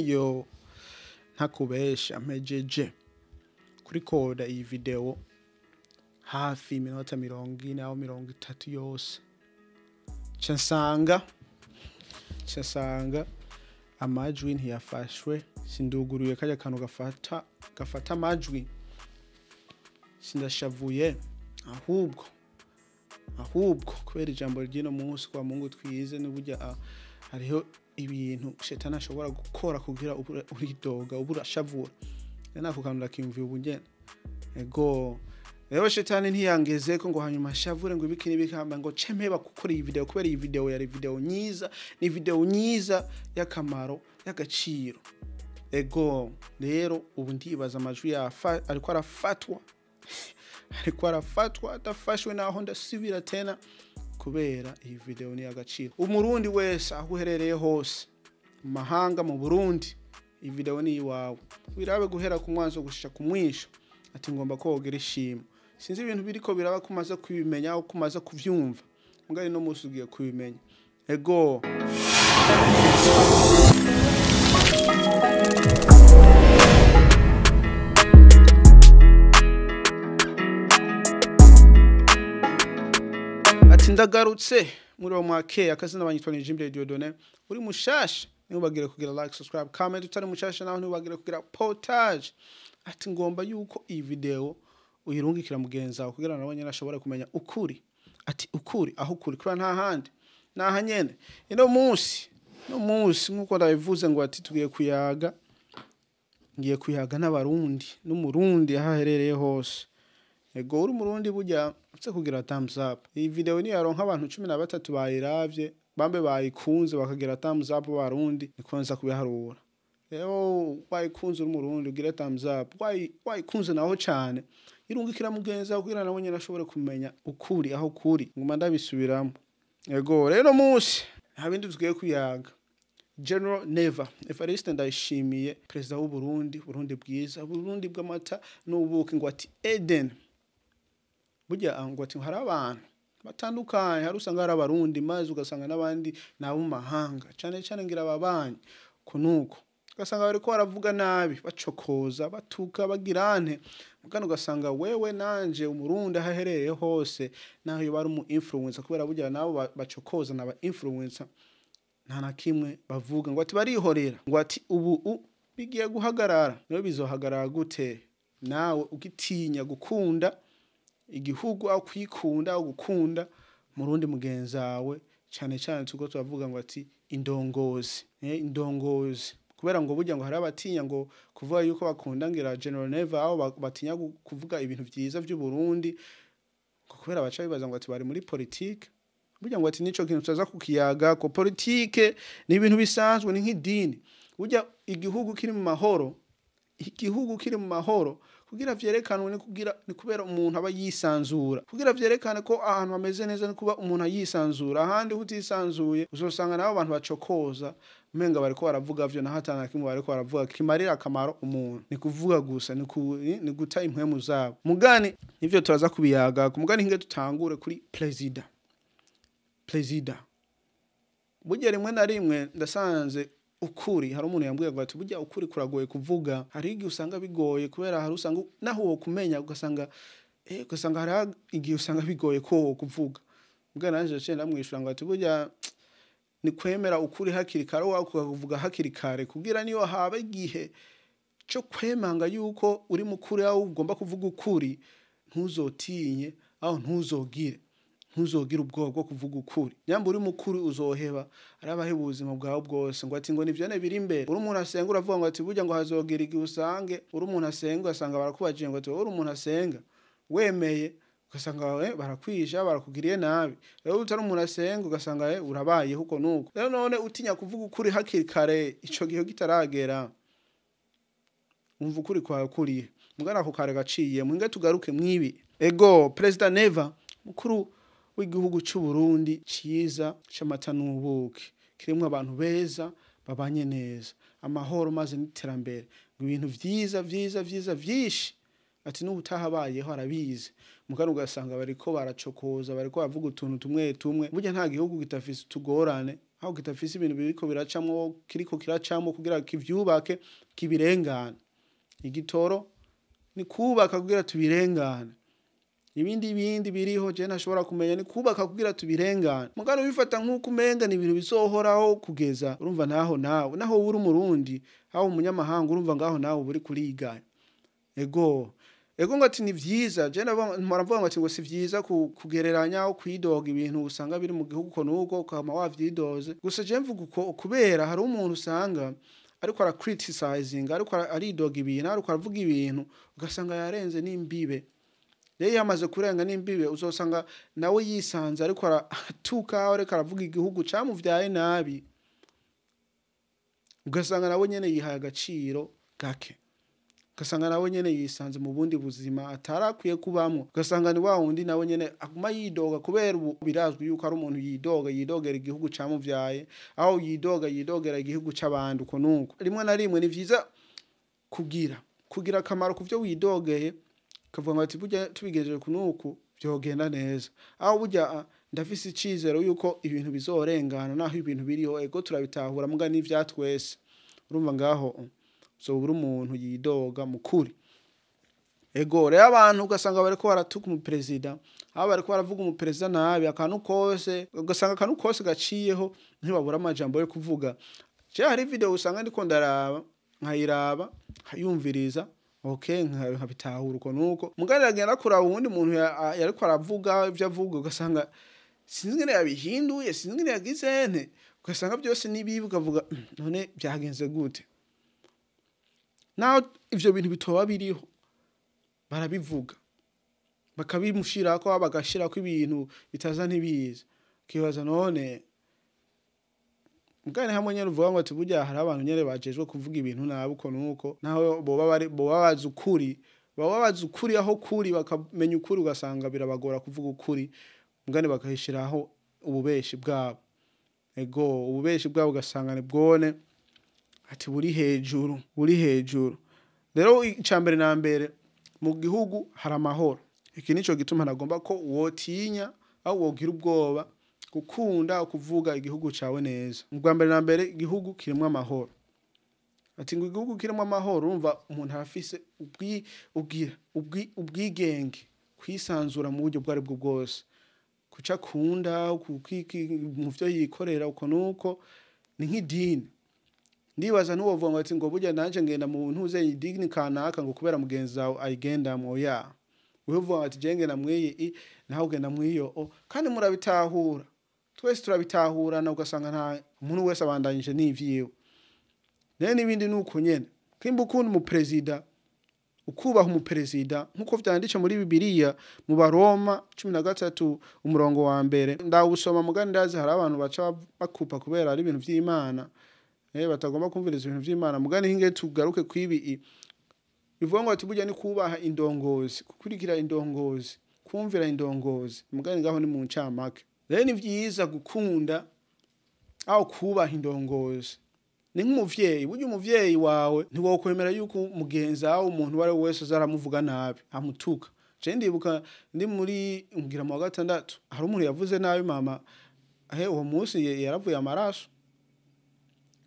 Yo, ntakubesha mpejeje kurikoda iyi video hafi iminota 40 aho 30 yose, nca nsanga amajwi ntiyafashwe, sinduguruye kajya kantu gafata amajwi, sindashavuye ahubwo kubera ijambo ry'ino munsi kwa Mungu twize n'uburyo hariho ibintu shetani ashobora gukora kugira uridoga uburashavura. Nako kantu ndakimviye ubugene. Ego rero shetani ntiyangeze ko ngo hanyuma shavure ngo ibiki n'ibikamba ngo cemeba gukora iyi video, kubera iyi video yari video nyiza, ni video nyiza y'akamaro y'agaciro. Ego rero ubu ndibaza amajwi yafa ariko arafatwa, ariko arafatwa atafashwe naho ndasubira tena kubera iyi video ni agaciro. Umurundi wese aho uherereye hose mu mahanga, mu Burundi, iyi video ni iwawe, wirabe guhera ku mwanzo gushika ku mwisho. Ati ngomba kogera ishimo, sinzi ibintu biriko biraba kumaze kubimenya aho kumaze kuvyumva, mugari no munsi ugiye kubimenya. Ego ati ndagarutse muri uwo mwake akazina banyitwa ni Jimbere Dieudonné. Uri mushasha ntibagire kugira like, subscribe, comment. Utari mushasha naho ntibagire kugira potage. Ati ngomba yuko iyi video uyirungikira mugenzi wawe kugira nawe nyene ashobore kumenya ukuri. Ati ukuri aho ukuri kuba nta handi naha nyene. Ino munsi no munsi nkuko ndabivuze ngo ati tugiye kuyaga, ngiye kuyaga n'abarundi n'umurundi aho aherereye hose. Ego uri umurundi burya utse kugira thumbs up. Iyi video ni yaronka abantu 13 bayiravye, bambe bayikunze bakagira thumbs up barundi, nikonza kubiharura. Rero wayikunze uri umurundi ugira thumbs up, wayikunze naho cyane irungikira mugenzi wawe kugira nawe nyene ashobore kumenya ukuri aho kuri. Nguma ndabisubiramo. Ego rero munsi nta bindi tugiye kuyaga. General Neva Evariste Ndayishimiye, perezida w'u Burundi, Burundi bwiza, Burundi bw'amata n'ubuki, ngo ati Eden. Burya ngo ati hari abantu batandukanye, hari usanga hari abarundi maze ugasanga n'abandi nabo mu mahanga, cyane cyane ngira ababanyi kunuko ugasanga bariko baravuga nabi, bacokoza, batuka, bagirante mugano, ugasanga wewe nanje umurundi ahaherereye hose naho yo bari mu influencer, kubera burya nabo bacokoza naba influencer nta na kimwe bavuga, ngo ati barihorera, ngo ati ubu bigiye guhagarara. Niyo bizohagarara gute nawe ugitinya gukunda igihugu aho kwikunda aho gukunda murundi mugenzi wawe, cyane cyane tuko turavuga ngo ati indongozi, indongozi, kubera ngo burya ngo hari abatinya ngo kuvuga yuko bakunda ngira General Neva, aho batinya kuvuga ibintu vyiza vy'u Burundi kubera baca bibaza ngo ati bari muri politique. Burya ngo ati nico kintu tutaza kukiyaga ko politique ni ibintu bisanzwe, ni nk'idini. Burya igihugu kiri mu mahoro, igihugu kiri mu mahoro kugira vyerekanwe ni kugira ni kubera umuntu aba yisanzura, kugira vyerekane ko ahantu hameze neza ni kuba umuntu ayisanzura. Ahandi utisanzuye uzosanga nabo abantu bacokoza umenga bariko baravuga vyo na hatana kimwe bariko baravuga kimarira akamaro umuntu, ni kuvuga gusa, ni guta impwemu zabo. Mugani nivyo turaza kubiyaga. Mugani hinge tutangure kuri president. Burya rimwe na rimwe ndasanze ukuri, hari umuntu yambwiye ngo ati burya ukuri kuragoye kuvuga, hari igihe usanga bigoye kubera hari usanga naho wo kumenya ugasanga ugasanga hari igihe usanga bigoye ko wo kuvuga. Mbwa nanje cyo ndamwishura ngo ati burya ni kwemera ukuri hakiri kare, wa kuvuga hakiri kare kugira niyo haba igihe cyo kwemanga yuko uri mukuri aho ugomba kuvuga ukuri, ntuzotinye aho ntuzogire ubwoba bwo kuvuga ukuri. Nyamba uri mukuri uzoheba arabahe ubuzima bwawe bwose, ngo ati ngo nivyo ne biri imbere. Uri umuntu asenga uravuga ngo ati burya ngo hazogira igihe usange uri umuntu asenga ugasanga barakubajiye ngo ati uri umuntu asenga wemeye ugasanga barakwisha barakugiriye nabi. Rero utari umuntu asenga ugasanga urabaye huko nuko. Rero none utinya kuvuga ukuri hakiri kare ico gihe kitaragera, umva ukuri kwawe kuriye mugana ako kare gaciye. Mwinge tugaruke mwibi. Ego President Neva mukuru w'igihugu cy'u Burundi ciza c'amata n'ubuki, kirimo abantu beza babanye neza, amahoro maze n'iterambere, ibintu vyiza vyiza vyiza vyinshi. Ati n'ubutahabayeho arabizi. Mugano ugasanga bariko baracokoza, bariko bavuga utuntu tumwe tumwe. Burya nta gihugu gitafise tugorane, Aho kitafise ibintu biriko biracamwo, kiriko kiracamwo kugira kivyubake, kibirengane. Igitoro ni kubaka kugira tubirengane. Ibindi biriho je ntashobora kumenya, ni kubaka kugira tubirengane. Mugabo bifata nk'uko umenga ni ibintu bizohoraho kugeza urumva naho nawe naho uri umurundi aho umunyamahanga, urumva ngaho nawe uri kuriganya. Ego ego ngo ati ni vyiza, je mpora mvuga ngo ati ngo si vyiza kugereranya aho kwidoga ibintu usanga biri mu gihugu uko nuko ukama wavyidoze. Gusa je mvuga uko kubera hari umuntu usanga ariko ara criticizing, ariko aridoga ibintu, ariko aravuga ibintu ugasanga yarenze n'imbibe. Rero iyo yamaze kurenga n'imbibe, uzosanga nawe yisanze ariko aratuka, ariko aravuga igihugu camuvyaye nabi, ugasanga nawe nyene yihaye agaciro gake, ugasanga nawe nyene yisanze mu bundi buzima atarakwiye kubamwo, ugasanga ni wa wundi nawe nyene aguma yidoga, kubera ubu birazwi yuko ari umuntu yidoga, yidogera igihugu camuvyaye, aho yidoga yidogera igihugu c'abandi uko nuko. Rimwe na rimwe ni vyiza kugira akamaro ku vyo widogeye, ukavuga ngo ati burya tubigejeje ku nuku vyogenda neza, aho burya ndafise icizero yuko ibintu bizorengana naho ibintu biriho. Ego turabitahura muga n'ivya twese. Urumva ngaho uzobura umuntu yidoga mukuri. Ego rero abantu ugasanga bariko baratuka umuperezida, aho bariko baravuga umuperezida nabi, akantu kose ugasanga akantu kose gaciyeho ntibabura amajambo yo kuvuga. Je hari video usanga ndiko ndaraba, nkayiraba, nkayumviriza, okay, nkabitahura uko nuko. Mugabo aragenda kuraba uwundi muntu yariko aravuga ivyo avuga, ugasanga sinzi ingene yabihinduye, sinzi ingene yagize nte, ugasanga byose ni bibi, ukavuga none byagenze gute? Naho ivyo bintu bitoba biriho, barabivuga bakabimushirako, bagashirako ibintu bitaza ntibiza, ukibaza none mugane hamwe nyene uvuga ngo ati burya hari abantu nyene bajejwe kuvuga ibintu nabi uko nuko, naho boba bazi ukuri, baba bazi ukuri aho kuri, bakamenya ukuri, ugasanga birabagora kuvuga ukuri, mugane bakahishiraho ububeshi bwabo. Ego ububeshi bwabo ugasanga ni bwone ati buri hejuru, buri hejuru. Rero icambere na mbere mu gihugu hari amahoro. Iki nico gituma nagomba ko wotinya aho wogira ubwoba gukunda kuvuga igihugu cawe neza. Mu bwa mbere na mbere igihugu kirimwo amahoro. Ati ngo igihugu kirimwo amahoro, urumva umuntu arafise ubwigenge, kwisanzura mu buryo bwari bwo bwose, kuca kunda mu vyo yikorera uko nuko, ni nk'idini. Ndibaza ntuwovuga ngo ati ngo burya nanje ngenda mu ntuze idini kanaka ngo kubera mugenzi wawe ayigendamwo, ya wewe uvuga ati je ngenda mwiyi, nawe ugenda mwiyo o, kandi murabitahura, twese turabitahurana, ugasanga nta umuntu wese abandanyije n'ivyiwe. Rero n'ibindi nuko nyene, kimba ukunda umuperezida, ukubaha umuperezida nkuko vyanditse muri Bibiliya mu Baroma 13 umurongo wa mbere, ndawusoma mugani ndazi hari abantu baca bakupa kubera ari ibintu vy'Imana, batagomba kumviriza ibintu vy'Imana. Mugani hinge tugaruke kwibi bivuga ngo ati burya ni kubaha indongozi, gukurikira indongozi, kumvira indongozi, mugani ngaho ni mu ncamake. Rero ni vyiza gukunda aho kubaha indongozi. Ni nk'umuvyeyi, burya umuvyeyi wawe ntiwokwemera yuko mugenzi wawe umuntu uwo ari we wese azaramuvuga nabi, amutuka. Je ndibuka ndi muri ngira mu wa gatandatu, hari umuntu yavuze nabi mama, uwo munsi yaravuye amaraso.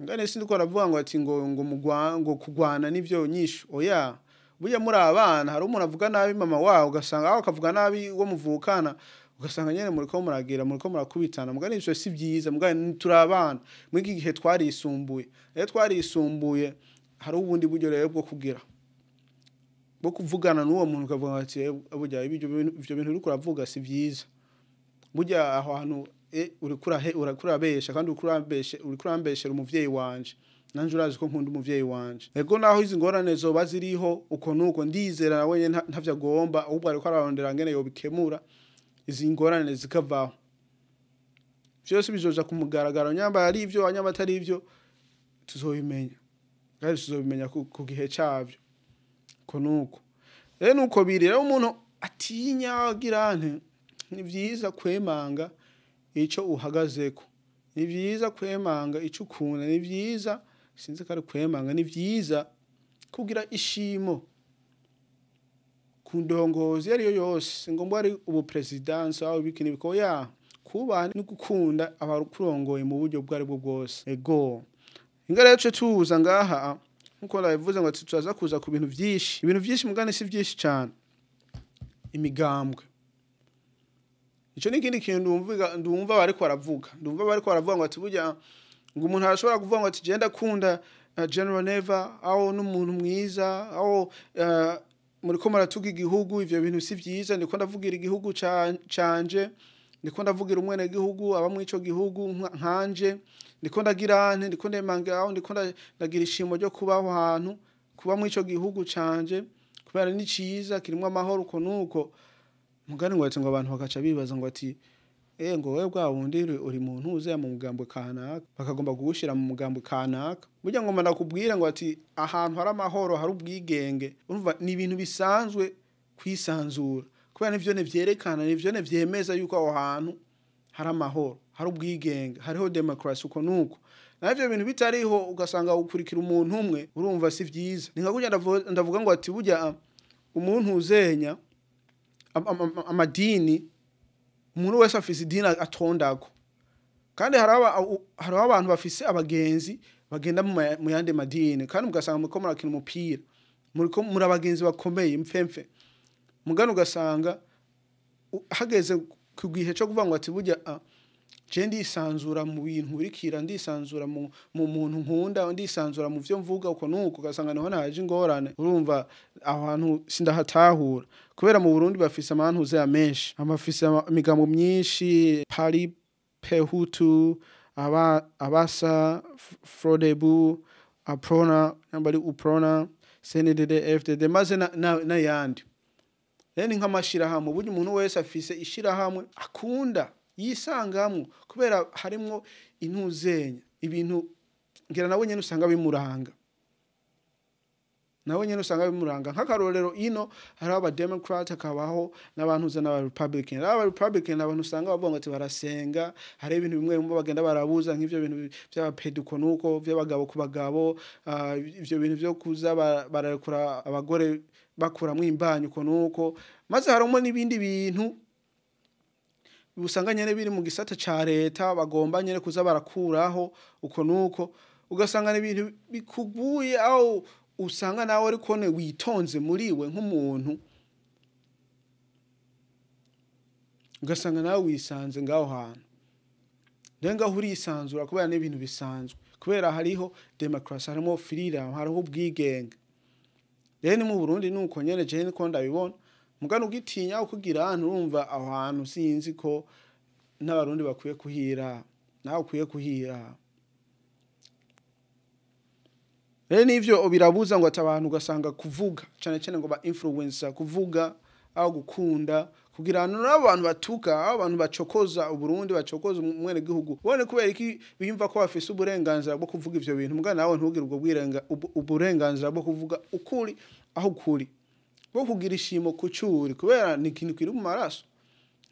Ngane sindiko aravuga ngo ati ngo ngo mugwa ngo kugwana nivyo nyishu, oya. Burya muri abana hari umuntu avuga nabi mama wawe, ugasanga aho akavuga nabi uwo muvukana, ugasanga nyene muriko muragira, muriko murakubitana. Mugani ivyo si vyiza, mugani turi abana muri iki gihe twarisumbuye. Rero twarisumbuye, hari ubundi buryo rero bwo kugira bwo kuvugana n'uwo muntu, ukavuga ati burya ibyo bintu uriko uravuga si vyiza, burya aho hantu uriko urabesha, kandi uriko urambeshera umuvyeyi wanje, nanje urazi ko nkunda umuvyeyi wanje. Ego naho izi ngorane zoba ziriho uko nuko, ndizera nawe nyene ntavyo agomba, ahubwo ariko ararondera ngene yobikemura izi ngorane zikavaho. Vyose bizoja ku mugaragaro, nyamba ari ivyo nyamba atari ivyo tuzobimenya, kandi tuzobimenya ku gihe cavyo uko nuko. Rero nuko biri. Rero umuntu atinya agira nte, ni vyiza kwemanga ico uhagazeko, ni vyiza kwemanga ico ukunda, ni vyiza sinzi ko ari kwemanga, ni vyiza kugira ishimo ku ndongozi iyo ariyo yose, si ngombwa ari ubupresidansi aho ibiki n'ibiki, oya. Kubaha no gukunda abakurongoye mu buryo bwo aribwo bwose. Ego. Inga rero tuce tuza ngaha nkuko ndabivuze ngo turaza kuza ku bintu vyinshi. Ibintu vyinshi mugani si vyinshi cyane. Imigambwe. Ico ni ikindi kintu ndumva bariko baravuga. Ndumva bariko baravuga ngo ati burya ngo umuntu arashobora kuvuga ngo ati je ndakunda General Neva, aho n'umuntu mwiza, aho muriko muratuga igihugu, ivyo bintu si vyiza, ndiko ndavugira igihugu canje, ndiko ndavugira umwene gihugu aba muri ico gihugu nkanje, ndiko ndagira nte, ndiko ndemanga aho, ndiko ndagira ishimo ryo kubaho hantu, kuba muri ico gihugu canje, kubera ni ciza kirimwo amahoro uko nuko. Mugani ngo ati ngo abantu bakaca bibaza ngo ati ngo wewe bwa wundi uri muntu uze mu mugambwe kanaka, bakagomba kugushira mu mugambwe kanaka. Burya ngomba ndakubwira ngo ati ahantu hari amahoro hari ubwigenge, urumva ni ibintu bisanzwe kwisanzura, kubera nivyo ne vyerekana, nivyo ne vyemeza yuko aho hantu hari amahoro, hari ubwigenge, hariho democracy uko nuko. Navyo bintu bitariho ugasanga ukurikira umuntu umwe, urumva si vyiza. Ni nka kurya ndavuga ngo ati burya umuntu uzenya amadini, umuntu wese afise idini atondako. Kandi hari abantu bafise abagenzi bagenda mu yandi madini, kandi mugasanga muriko murakina umupira, muriko muri abagenzi bakomeye mfemfe. Mugano ugasanga hageze ku gihe cyo kuvuga ngo ati burya je ndisanzura mu bintu nkurikira, ndisanzura mu muntu nkunda, ndisanzura mu vyo mvuga uko nuko, ugasanga niho naje ingorane. Urumva aho hantu sindahatahura, kubera mu Burundi bafise amantuze ya menshi, amafise imigambo myinshi, Pari Pehutu, abasa Frodebu, Aprona, nambari Uprona, CNDD FDD, maze n'ayandi. Rero ni nk'amashirahamwe, burya umuntu wese afise ishirahamwe akunda yisangamwo, kubera harimwo intuzenya, ibintu ngira nawe nyene usanga bimuranga. Nawe nyene usanga bimuranga. Nk'akarorero ino hari aba Democrat, hakabaho n'abantu uza n'aba Republican. Aba Republican abantu usanga bavuga ngo ati barasenga, hari ibintu bimwe bimwe bagenda barabuza nk'ivyo bintu by'abapeduko nuko by'abagabo ku bagabo, ivyo bintu vyo kuza barakura abagore bakuramwo imbanyi uko nuko. Maze harimo n'ibindi bintu usanga nyene biri mu gisata ca leta bagomba nyene kuza barakuraho uko nuko, ugasanga n'ibintu bikuguye aho usanga nawe ariko ne witonze muriwe nk'umuntu, ugasanga nawe wisanze ngaho hantu. Rero ngaho urisanzura kubera n'ibintu bisanzwe, kubera hariho democracy, harimo freedom, hariho ubwigenge. Rero ni mu Burundi nuko nyene je niko ndabibona. Mugano ugitinya ukugira ahantu urumva aho hantu sinzi ko n'abarundi bakwiye kuhira, nawe ukwiye kuhira. Rero nivyo birabuza ngo atabantu ugasanga kuvuga cyane cyane ngo ba influencer kuvuga aho gukunda kugira n'abantu batuka, aho abantu bacokoza Uburundi, bacokoza umwene gihugu. Bone kubera iki biyumva ko bafise uburenganzira bwo kuvuga ivyo bintu, mugana nawe ntugire ubwo uburenganzira bwo kuvuga ukuri aho ukuri, bwo kugira ishimo kucuri, kubera ni ikintu kiri mu maraso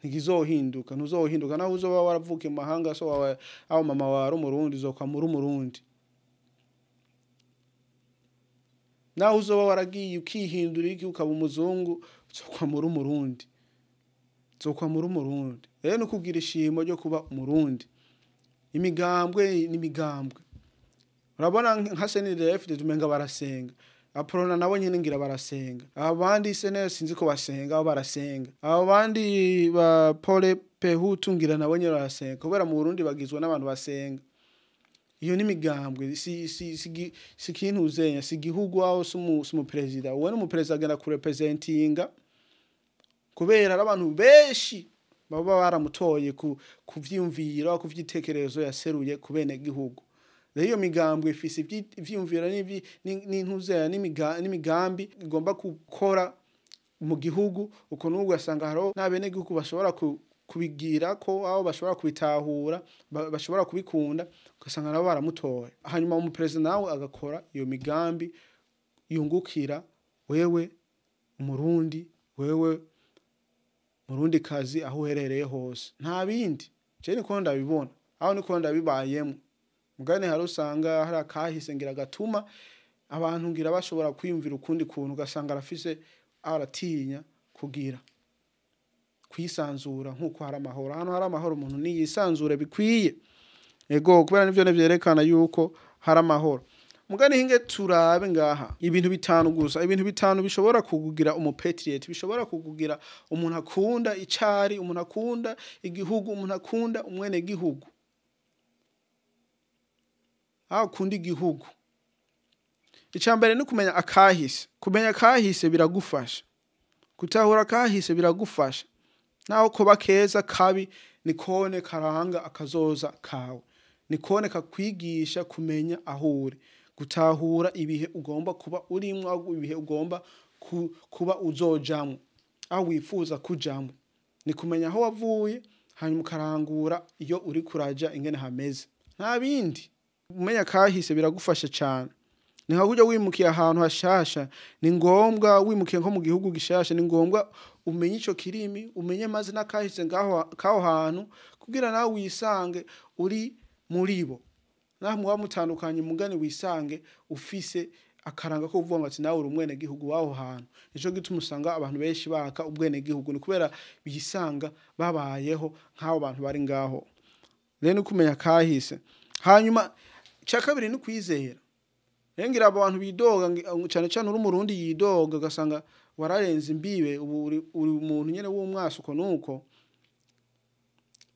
ntikizohinduka, ntuzohinduka naho uzoba waravukiye mu mahanga, so wawe aho mama wawe ari umurundi uzokwa muri umurundi. Naho uzoba waragiye ukihindura iki ukaba umuzungu uzokwa muri umurundi, uzokwa muri umurundi. Rero no kugira ishimo ryo kuba umurundi. Imigambwe n'imigambwe, urabona nka CNDD-FDD umenga barasenga, Aprona nabo nyene ngira barasenga, abandi SNL sinzi ko basenga, abo barasenga, abandi ba Pole Pehutu ngira nabo nyene barasenga, kubera mu Burundi bagizwe n'abantu basenga. Iyo ni migambwe, si kintu uzenya, si gihugu aho si umu president. Uwe n'umu president agenda kurepresentinga, kubera ari abantu benshi baba baramutoye kuvyiyumvira, kuvyitekerezo yaseruye ku bene gihugu. Rero iyo migambwe ifise ivyiyumviro n'intuzenya n'imigambi igomba gukora mu gihugu, uko n'ubwo ugasanga hariho n'abene gihugu bashobora kubigira ko aho bashobora kubitahura, bashobora kubikunda, ugasanga nabo baramutoye. Hanyuma umu president nawe agakora iyo migambi yungukira wewe umurundi, wewe murundi kazi aho uherereye hose. Nta bindi, je niko ndabibona, aho niko ndabibayemo. Mugane hari usanga hari akahise ngira gatuma abantu ngira bashobora kwiyumvira ukundi kuntu, ugasanga arafise aratinya kugira. kwisanzura nkuko hari amahoro. Hano hari amahoro, umuntu niyisanzure bikwiye. Ego, kubera nivyo vyerekana yuko hari amahoro. Mugani hinge turabe ngaha ibintu bitanu gusa, ibintu bitanu bishobora kukugira umupatriot, bishobora kukugira umuntu akunda icari, umuntu akunda igihugu, umuntu akunda umwene gihugu, aho akunda igihugu. Icambere ni kumenya akahise. Kumenya akahise biragufasha, gutahura akahise biragufasha, naho kuba keza kabi nikone karanga akazoza kawe, nikone kakwigisha kumenya aho uri, gutahura ibihe ugomba kuba urimwo, ibihe ugomba kuba uzojamwo, aho wifuza kujamwo. Ni kumenya aho wavuye, hanyuma ukarangura iyo uri kuraja ingene hameze, nta bindi. Umenya kahise biragufasha cyane. Ni nka kurya wimukiye ahantu hashasha, ni ngombwa wimukiye nko mu gihugu gishasha, ni ngombwa umenye ico kirimi, umenye maze n'akahise ngaho kaho hantu, kugira nawe wisange uri muri bo. Naho muba mutandukanye, mugani wisange ufise akaranga ko kuvuga ngo ati nawe uri umwene gihugu waho hantu. Nico gituma usanga abantu benshi baka ubwene gihugu, ni kubera bisanga babayeho nk'abo bantu bari ngaho. Rero ni kumenya kahise. Hanyuma icya kabiri ni kwizera. Ngira abantu bidoga cyane cyane uri umurundi yidoga ugasanga wararenze imbibe, ubu uri umuntu nyene w'umwasuko, nuko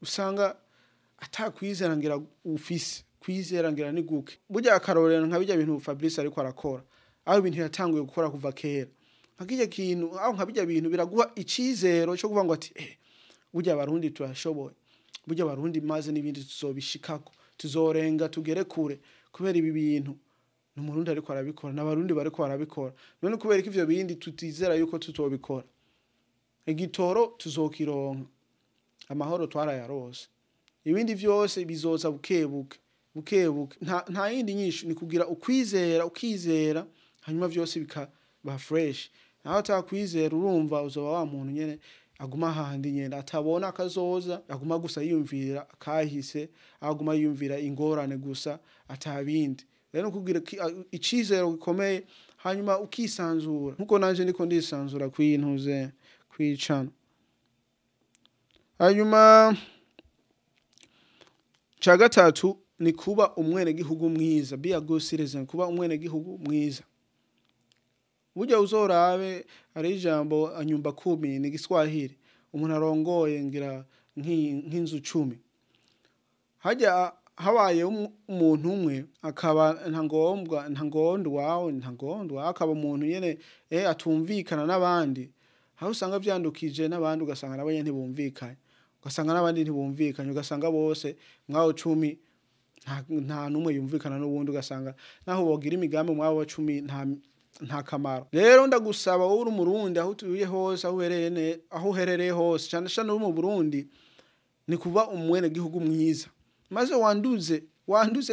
usanga atakwizera ngira ufise. Kwizera ngira ni guke. Burya akarorero nka bijya bintu Fabrice ariko arakora, aho ibintu yatanguye gukora kuva kera, nka kijya kintu, aho nka bijya bintu biraguha icizero cyo kuvuga ngo ati burya abarundi turashoboye, burya abarundi maze n'ibindi tuzobishikako, tuzorenga tugere kure, kubera ibi bintu n'umurundi ariko arabikora, n'abarundi bariko barabikora. None kubera ko ivyo bindi tutizera yuko tutobikora, igitoro tuzokironka, amahoro twarayarose, ibindi vyose bizoza bukebuke bukebuke. Nta yindi nyinshi, ni kugira ukwizera, ukizera, hanyuma vyose bikaba fresh. Naho atakwizera, urumva uzoba wa muntu nyene aguma hahandi nyene atabona akazoza, aguma gusa yiyumvira akahise, aguma yiyumvira ingorane gusa atabindi. Rero kugira icizero gikomeye, hanyuma ukisanzura, nkuko nanje ndiko ndisanzura kwintuze kwicana. Hanyuma ca gatatu ni kuba umwene gihugu mwiza, be a good citizen, kuba umwene gihugu mwiza. Burya uzorabe ari ijambo nyumba kumi ni Giswahili, umuntu arongoye ngira nk'inzu 10. Hajya habaye umuntu umwe akaba ntangombwa, ntangondwa, ntangondwa, akaba umuntu nyene atumvikana n'abandi, aho usanga vyandukije n'abandi, ugasanga nabo nyene ntibumvikanye, ugasanga n'abandi ntibumvikanye, ugasanga bose mwaho 10 nta numwe yumvikana n'ubundi, ugasanga naho bogira imigambi mwabo 10 nta kamaro. Rero ndagusaba wowe uri umurundi, aho utuye hose, aho uherereye, aho uherereye hose, cyane cyane uri mu Burundi, ni kuba umwene gihugu mwiza, maze wanduze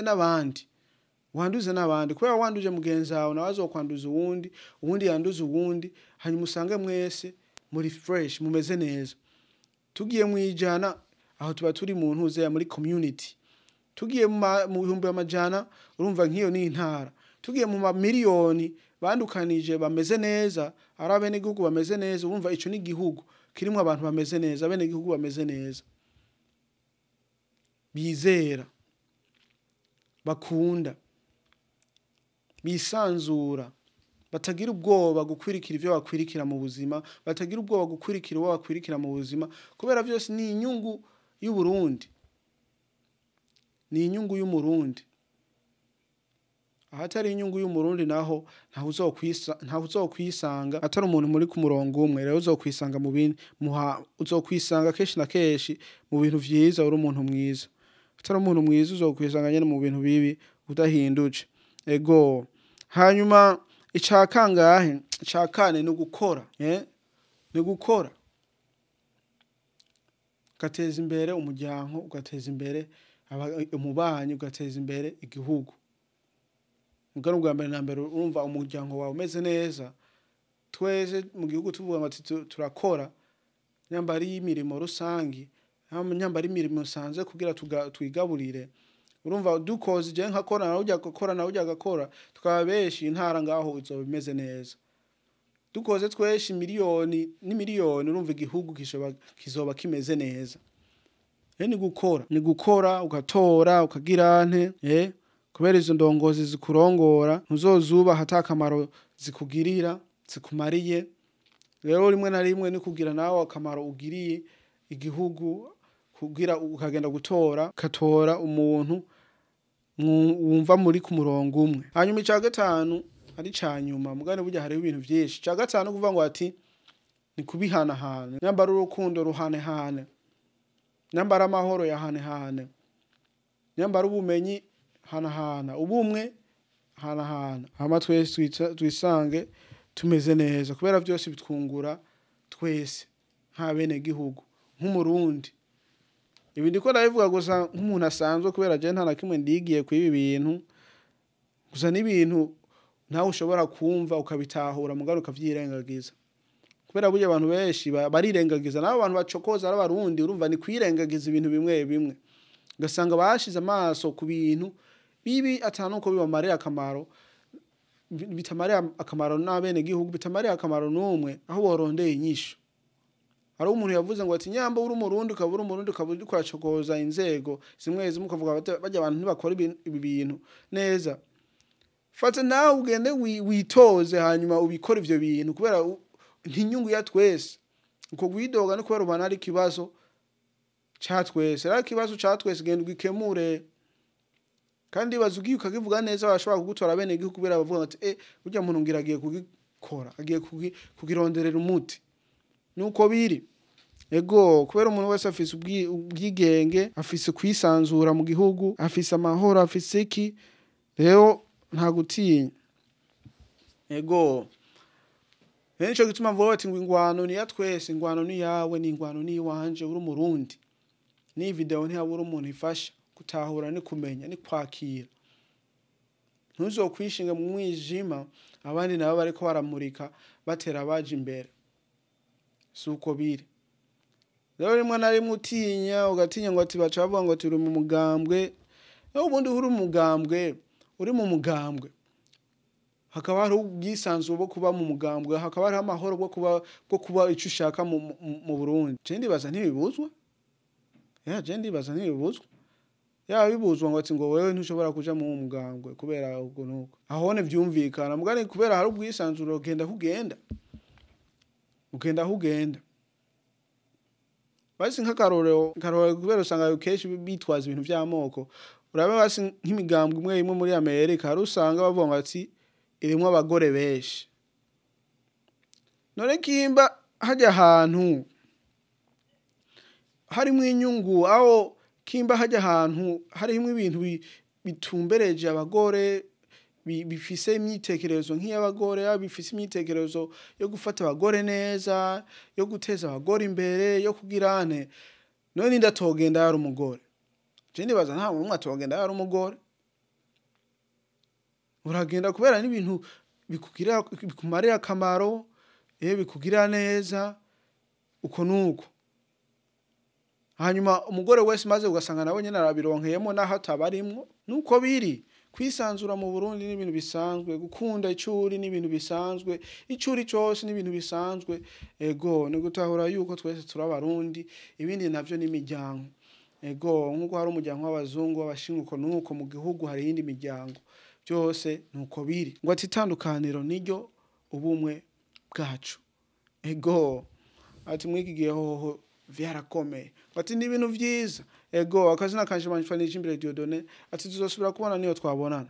n'abandi, wanduze n'abandi, kubera wanduje mugenzi wawe nawe azokwanduza uwundi, uwundi yanduze uwundi, hanyuma usange mwese muri fresh, mumeze neza. Tugiye mu ijana, aho tuba turi mu ntuze muri community, tugiye mu bihumbi amajana, urumva nk'iyo ni intara, tugiye mu mamiliyoni bandukanije bameze neza, ari abenegihugu bameze neza, urumva ico ni igihugu kirimwo abantu bameze neza, abenegihugu bameze neza, bizera, bakunda, bisanzura, batagira ubwoba gukwirikira ivyo bakwirikira mu buzima, batagira ubwoba gukwirikira uwo bakwirikira mu buzima, kubera vyose ni inyungu y'u Burundi, ni inyungu y'umurundi. Ahatari inyungu y'umurundi naho ntaho uzokwisanga atari umuntu muri ku murongo umwe. Rero uzokwisanga mu bindi, uzokwisanga kenshi na kenshi mu bintu vyiza uri umuntu mwiza, atari umuntu mwiza uzokwisanga nyene mu bintu bibi udahinduje. Ego. Hanyuma ica kangahe? Ica kane ni ugukora, ni gukora, ugateza imbere umuryango, ugateza imbere umubanyi, ugateza imbere igihugu. Mugabo ubwa mbere na mbere urumva umuryango wawe umeze neza. Twese mu gihugu tuvuga ngo turakora, nyamba ari imirimo rusangi, nyamba ari imirimo nsanzwe kugira twigaburire. Urumva dukoze, je nkakora, nawe ujya gukora, nawe ujya gakora, tukaba benshi, intara ngaho izoba imeze neza. Dukoze twese miliyoni n'imiliyoni, urumva igihugu kizoba kimeze neza. Ni gukora, ni gukora, ugatora, ukagira nte, kubera izo ndongozi zikurongora ntuzozuba hatakamaro zikugirira, zikumariye. Rero rimwe na rimwe ni kugira nawe akamaro ugiriye igihugu, kugira ukagenda gutora, ukatora umuntu wumva muri ku murongo umwe. Hanyuma ica gatanu ari ca nyuma, mugane burya hariho ibintu vyinshi. Ica gatanu kuvuga ngo ati ni kubihanahana, nyambara urukundo ruhanehane, nyambara amahoro yahanehane, nyambara ubumenyi hanahana, ubumwe hanahana, hama twese twisange tumeze neza, kubera vyose bitwungura twese nk'abene gihugu, nk'umurundi. Ibi ndiko ndabivuga gusa nk'umuntu asanzwe, kubera je nta na kimwe ndigiye kwibi bintu, gusa n'ibintu nawe ushobora kumva ukabitahura mugabo ukavyirengagiza, kubera burya abantu benshi barirengagiza. Nabo abantu bacokoza ari abarundi, urumva ni kwirengagiza ibintu bimwe bimwe, ugasanga bashize amaso ku bintu bibi atanuko bibamarira akamaro, bitamarira akamaro n'abene gihugu, bitamarira akamaro n'umwe, aho borondeye inyishu. Hari umuntu yavuze ngo ati nyamba uri umurundi, ukaba uri umurundi, ukaba uriko uracokoza inzego zimwe zimwe, ukavuga bajya abantu ntibakora ibi bintu neza, fata nawe ugende witoze, hanyuma ubikore ivyo bintu, kubera ntinyungu ya twese. Uko gwidoga no kubera ubana ari ikibazo ca twese, ari ikibazo ca twese, genda ugikemure. Kandi bazugiye ukakivuga neza, bashobora kugutora bene igihugu, kubera bavuga ati burya muntu ngira agiye kugikora, agiye kugironderera umuti. Nuko biri. Ego, kubera umuntu wese afise ubwigenge, afise kwisanzura mu gihugu, afise amahoro, afise iki, rero nta gutinya. Ego, nico gituma mvuga ati ngo ingwano ni ya twese, ingwano ni yawe, ni ingwano ni iwanje, uri umurundi. Ni video ntiyabura umuntu ifasha gutahura, ni kumenya, ni kwakira. Ntuzokwishinga mu mwijima, abandi nabo bariko baramurika batera baje imbere. Suko biri. Rero rimwe na rimwe utinya, ugatinya ngo ati baca bavuga ngo turi mu mugambwe. Naho ubundi uri mu mugambwe, uri mu mugambwe, hakaba hari ubwisanzure bwo kuba mu mugambwe, hakaba hari amahoro bwo kuba ico ushaka mu Burundi. Je ndibaza ntibibuzwa. Je ndibaza ntibibuzwa. Ya bibuzwa ngo ati ngo wewe ntushobora kuja mu mugambwe kubera uko nuko. Ahone vyumvikana, mugani kubera hari ubwisanzure ugenda kugenda. Ugenda kugenda. Basi nk'akarorero, karorero kubera usanga kenshi bitwaza ibintu vy'amoko. Urabe basi nk'imigambwe imwe imwe muri Amerika, hari usanga bavuga ngo ati irimwo abagore benshi. None kimba hajya ahantu harimwo inyungu, aho kimba hajya ahantu harimwo ibintu bitumbereje abagore, bifise imyitekerezo nk'iy'abagore, bifise imyitekerezo yo gufata abagore neza, yo guteza abagore imbere, yo kugirane. None ndatogenda yari umugore. Je ndibaza nta muntu atogenda yari umugore. Uragenda kubera n'ibintu bikugira, bikumarira akamaro, bikugira neza, uko nuko. Hanyuma umugore wese maze ugasanga nawe nyene arabironkeyemo naho atabarimwo. Nuko biri. Kwisanzura mu Burundi ni ibintu bisanzwe, gukunda icuri ni ibintu bisanzwe, icuri cyose ni ibintu bisanzwe. Ego, ni gutahura yuko twese turi abarundi, ibindi navyo ni imiryango. Ego, nkuko hari umuryango w'abazungu, w'abashinwa, uko nuko mu gihugu hari iyindi miryango. Byose nuko biri. Ngo ati itandukaniro niryo ubumwe bwacu. Ego, ati mwiki gihe hoho vyarakomeye. Ati ni ibintu vyiza. Ego, akazina kanje manjwa ni Jimbere Dieudonné. Ati tuzosubira kubona niyo twabonana.